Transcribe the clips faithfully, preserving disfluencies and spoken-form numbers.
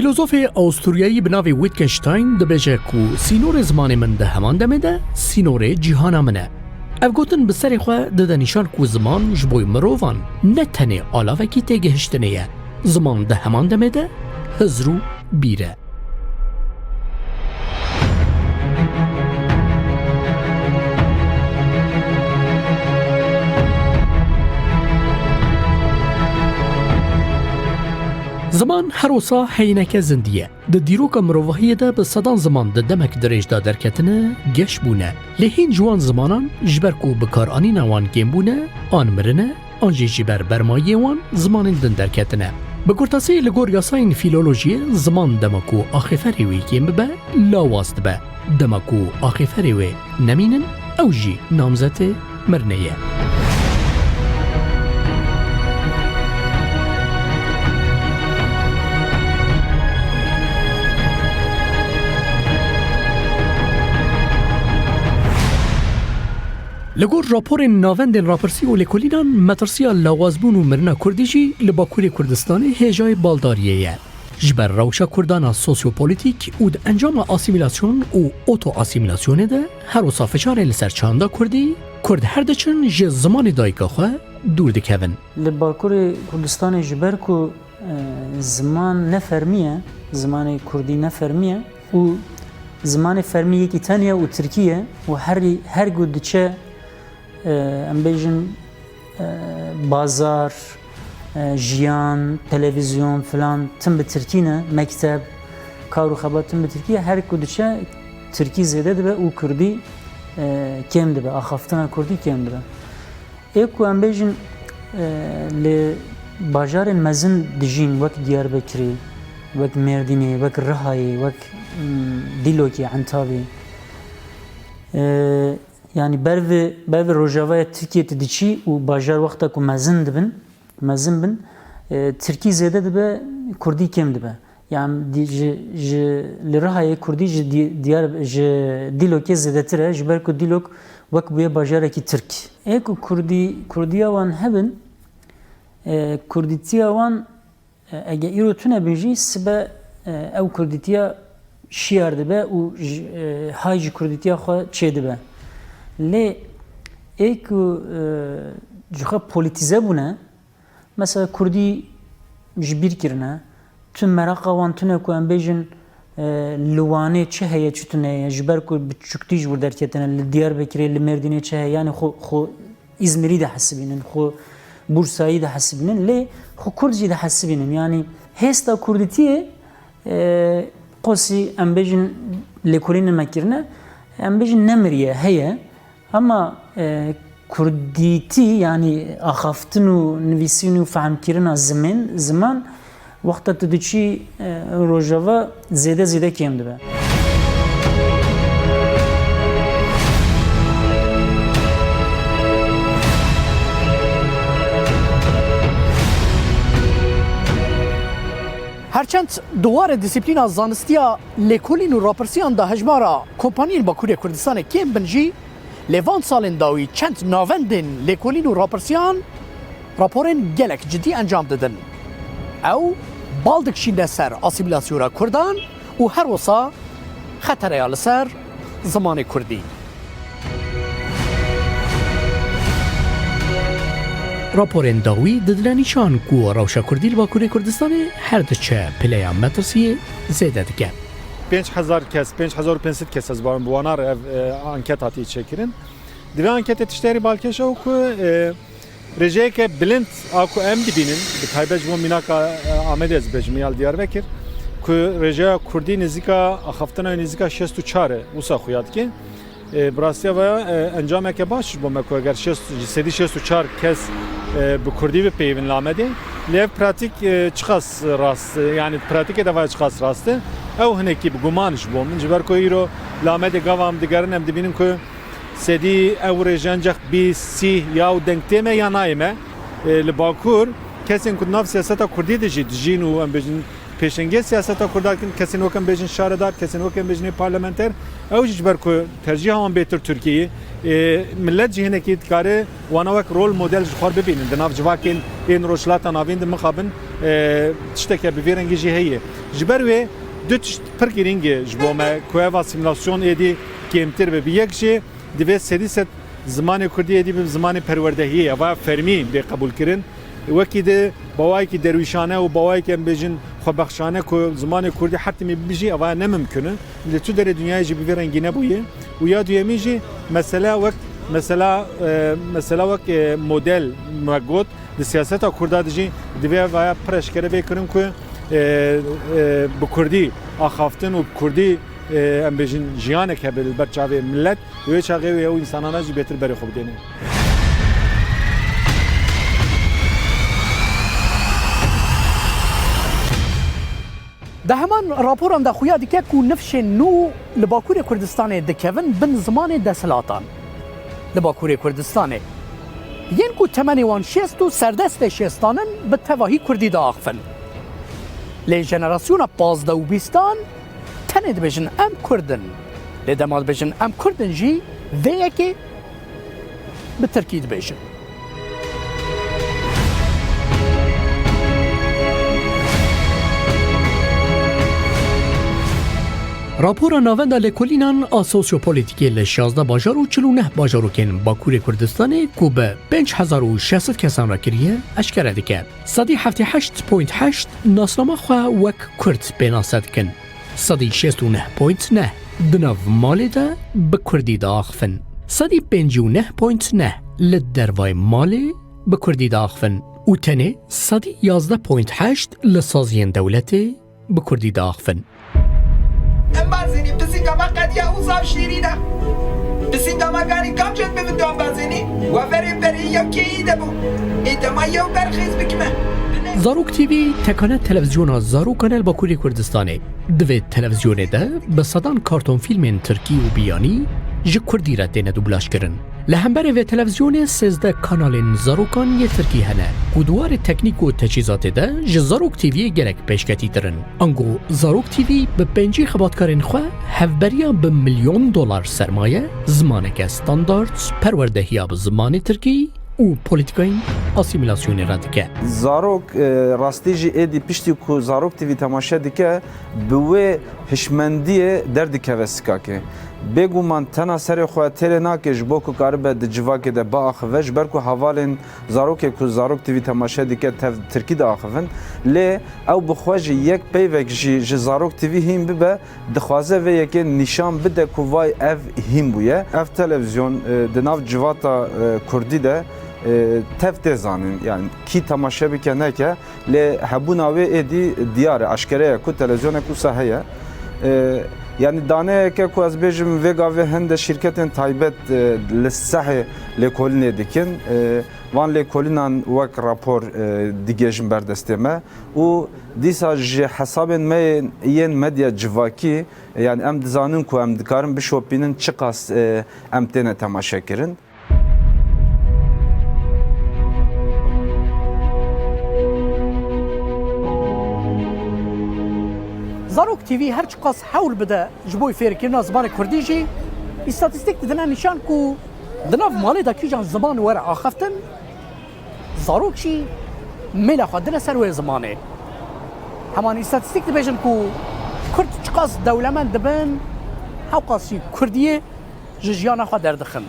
Filozofê Awisturyayî bi navê Wittgenstein dibêje ku sînorê zimanê min di heman demê de sînorê cîhana min e. Ev gotin bi serê xwe dide nîşan ku ziman ji bo mirovan ne tenê alavekî têgihiştinê ye. Ziman di heman demê de hizr û bîr e. Ziman her wisa heyîneke zindî ye. Di dîroka mirovahiyê de bi sedan ziman di demek dirêj de derketine, geş bûne. Lê hîn ji wan zimanan ji ber ku bikaranîna wan kêm bûne, an mirine, an jî ji ber bermayiyê wan zimanên din derketine. Bi kurtasî, li gor yasayên fîlolojiyê ziman dema ku axêferê wê kêm bibe, lawaz dibe. Dema ku axêferê wê nemînin, ew jî namzetê mirinê ye. Li gor raporên navendên rapirsî û lêkolînan, metirsiya lawazbûn û mirina kurdî jî li Bakurê Kurdistanê hêjayê baldariyê ye. Ji ber rewşa kurdan a sosyopolîtîk û di encama asîmîlasyon û otoasîmîlasyonê de her wisa fişarên li ser çanda kurdî, kurd her diçin ji zimanê dayika xwe dûr dikevin. Li Bakurê Kurdistanê ji ber ku, e, ziman ne fermî ye, zimanê kurdî ne fermî ye û zimanê fermî yekî tenê ye û tirkî ye û herî, her ku diçe, e, em bêjin, e, bazar, e, jiyan, televîzyon filan tim bi tirkî ne, mekteb, kar û xebat tim bi tirkî ye. Her ku diçe tirkî zêde dibe û kurdî, e, kêm dibe, axaftina kurdî kêm dibe. Ê ku em bêjin, e, li bajarên mezin dijîn wek Diyarbekirê, wek Mêrdînê, wek Rihayê, wek, mm, Dîlokê, Entabê. E, Yanî ber vi, ber vi rojavaya Tirkiyê tu diçî û bajar wexta ku mezin dibin, mezin bin, e, tirkî zêde dibe, kurdî kêm dibe. Yan di-, ji, ji li Rihayê kurdî ji di-, diyar, ji Dîlokê zêdetir e, ji ber ku Dîlok wek bûye bajarekî tirk. Ê ku kurdî, kurdiya wan hebin, e, kurdîtiya wan E, ege îro tune bin jî sibe, e, ew kurdîtiya şiyar dibe û ji, e, hay ji kurdîtiya xwe çêdibe. Lê ê ku, e, ji xwe polîtîze bûne, mesela kurdî ji bîr kirine, tu meraqa wan tune ku em bêjin, e, li Wanê çi heye, çi tune ye, ji ber ku bi çuktî ji wir derketine, li Diyarbekirê, li Mêrdînê çi heye, yanî xwe, xwe Îzmirî dihesibînin, xwe Bursayî dihesibînin, lê xwe Kurd jî dihesibînin. Yanî hêsta Kurdîtiyê, e, qosî em bêjin lêkolînê me kirine, em bêjin nemiriye, heye. Ema, e, Kurdîtî, yanî axaftin û nivîsîn û fehmkirina zimên, ziman, Wexta tu diçî, e, rojava zêde zêde kêm dibe. Her çend di warê dîsîplîna zanistiya lêkolîn û rapirsiyan de hejmara kompaniyên Bakurê Kurdistanê kêm bin jî, Lê van salên dawî çend navendên lêkolîn û rapirsiyan raporên gelek cidî encam didin. Ew bal dikişîne ser asîmîlasyona kurdan û her wisa xetereya li ser zimanê kurdî. Raporên dawî didine nîşan ku rewşa kurdî li Bakurê Kurdistanê her diçe pileya metirsiyê zêde dike. Pênc hezar kes, pênc hezar û pênc sed kes ez barim bi wana re ev, e, anket hatiye çêkirin. Di vê anketê tiştê herî balkêş ew ku, e, rêjeyeke bilind a ku em dibînin, bi taybet ji bo mînaka, e, Amedê ez bêjim ya li Diyarbekir, ku rêjeya kurdî nêzîka axaftina wê nêzîka şêst û çar e, wisa xuya dike. E, bi rastiya ve, e, encameke baş ji bo me ku eger şêst, ji sedî şêst û çar kes, e, bi kurdî bipeyivin li Amedê. Lê ev pratîk, e, çiqas rast, e, yanî pratîkê de va çiqas rast e. Ew hinekî bi guman ji bo min. Ji ber ku îro li Amedê gava em digerin, em dibînin ku sedî ew rêje ancak bîst, sî ya û deng tê me ya nayê me. E, li Bakur kesên ku di nav siyaseta kurdî de jî dijîn û em bêjin Pêşengê siyaseta Kurda dikin, kesên wek em bêjin şaredar, kesên wek em bêjin ê parlamenter, ew jî ji ber ku tercîha wan bêtir Tirkiyeyê, e, millet jî hinekî dikare wana wek rol model ji xwe bibînin. Di nav civakên ên Rojhilata Navîn de mixabin, e, tişteke bi vî rengî jî heye. Ji ber wê du tişt pir girîng e ji bo me ku ev asîmîlasyon êdî kêmtir bibe. Yek jî divê sedî sed zimanê kurdî êdî bibe zimanê perwerdehiyê, eva fermî bê qebûlkirin. Wekî di bawayekî derwîşane û bawayekî em bêjin xwebexşane ku zimanê kurdî her timî bibijî, eva ne mimkun e. Li tu derê dinyayê jî bi vî rengî nebûye. Û ya duyemî jî mesela wek, mesela, e, mesela wek, e, model me got, di siyaseta kurda de jî divê ev aya pir eşkere bê kirin ku, e, e, bi kurdî axaftin û bi kurdî, e, em bêjin jiyanek hebe li ber çavê millet û wê çaxê wê ew însanana jî bêtir berê xwe bidêne. Di heman raporan de xuya dike ku nifşên nû li Bakurê Kurdistanê dikevin bin zimanê desthilatan. Li Bakurê Kurdistanê yên ku temenê wan şêst û serdestê şêstan in, bi tevahî kurdî diaxivin. Lê jenerasyona pazdeh û bîstan tenê dibêjin, "Em kurd in." Lê dema dibêjin, "Em kurd in" jî vê yekê bi tirkî dibêjin. Rapora Navenda Lêkolînan a Sosyopolîtîkê li şazdeh bajar û çil û neh bajarokên Bakurê Kurdistanê ku bi pênc hezar û şeş sed kesan re kiriye, eşkere dike, sedî heftê heşt point heşt nasnama xwe wek Kurd pênase dikin. Sedî şêst û neh point neh di nav malê de bi kurdî diaxivin. Sedî pêncî û neh point neh li dervayê malê bi kurdî diaxivin û tenê sedî yazdeh point heşt li saziyên dewletê bi kurdî diaxivin. Em bazenî pisînga me qediya û zaf şîrîn e. Pisînga me ganî kam cem bi vindan bazenî? Wa verê berê ya keyî de bû. Ê dema yew berxêz bikime. Zarok T V tekane televîzyona zarokan e li Bakurê Kurdistanê. Di vê televîzyonê de bi sedan kartonfîlmên tirkî û biyanî ji kurdî re têne dublajkirin. Li hemberê vê televîzyonê sêzdeh kanalên zarokan yê tirkî hene ku di warê teknîk û teçhîzatê de ji Zarok T V'yê gelek pêşketîtir in. Ango Zarok T V bi pêncî xebatkarên xwe hevberiya bi milyon dolar sermaye, zimaneke standard, perwerdehiya bi zimanê tirkî û polîtîkayên asîmîlasyonê re dike. Zarok, e, rastî jî êdî piştî ku Zarok T V temaşe dike, bi wê hişmendiyê derdikeve sikakê. Bêguman tena serê xwe têrê nake ji bo ku karibe di civakê de biaxive, ji ber ku hevalên zarokê ku Zarok T V temaşe dike tev tirkî diaxivin. Lê ew bi xwe jî yek peyvek jî ji Zarok T V hîn bibe, dixwaze vê yekê nîşan bide ku vay ev hîn bûye. Ev televîzyon, e, di nav civata, e, kurdî de, e, tev tê zanîn. Yani kî temaşe bike neke, lê hebûna wê êdî diyar e, eşkere ye ku televîzyoneke wisa heye. E, yani daneyeke ku ez bêjim vê gavê hinde şîrketên taybet, e, li sehê lêkolînê dikin. E, van lêkolînan wek rapor, e, digihêjin ber destê me û dîsa ji hesabên me yên, yên medya civakî, yani em dizanin ku em dikarin bişopînin çiqas, e, em têne temaşekirin. Zarok T V her çiqas hewl bide ji bo fêrkirina zimanê kurdî jî, îstatîstîk didine nîşan ku di nav malê de kîjan ziman were axiftin, zarok jî mêla xwe dine ser wê zimanê. Heman îstatîstîk dibêjin ku kurd çiqas dewlemend dibin, hewqas jî kurdiyê ji jiyana xwe derdixin.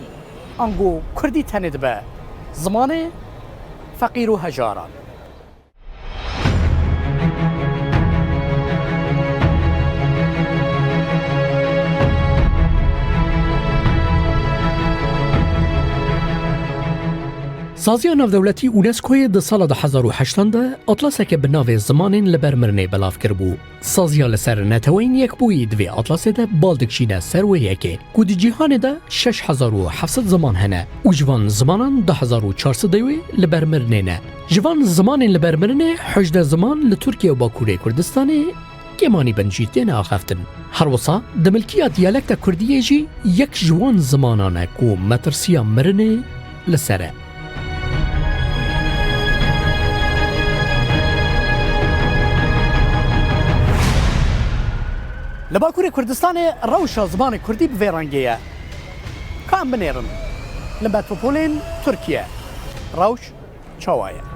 Ango kurdî tenê dibe zimanê feqîr û hejaran. Saziya Navdewletî UNESCOyê di sala du hezar û heştan de atlaseke bi navê Zimanên li Ber Mirinê belav kiribû. Saziya li ser Neteweyên Yekbûyî di vê atlasê de bal dikişîne ser wê yekê ku di cîhanê de şeş hezar û heft sed ziman hene û ji van zimanan du hezar û çar sed wê li ber mirinê ne. Ji van zimanên li ber mirinê hejdeh ziman li Tirkiye û Bakurê Kurdistanê kêmanî bin jî têne axaftin. Her wisa di milkiya diyalekta kurdiyê jî yek ji wan zimanan e ku metirsiya mirinê li ser e. Li Bakurê Kurdistanê rewşa zimanê kurdî bi vê rengê ye. Ka em binêrin. Li metropolên Tirkiye rewş çawa ye?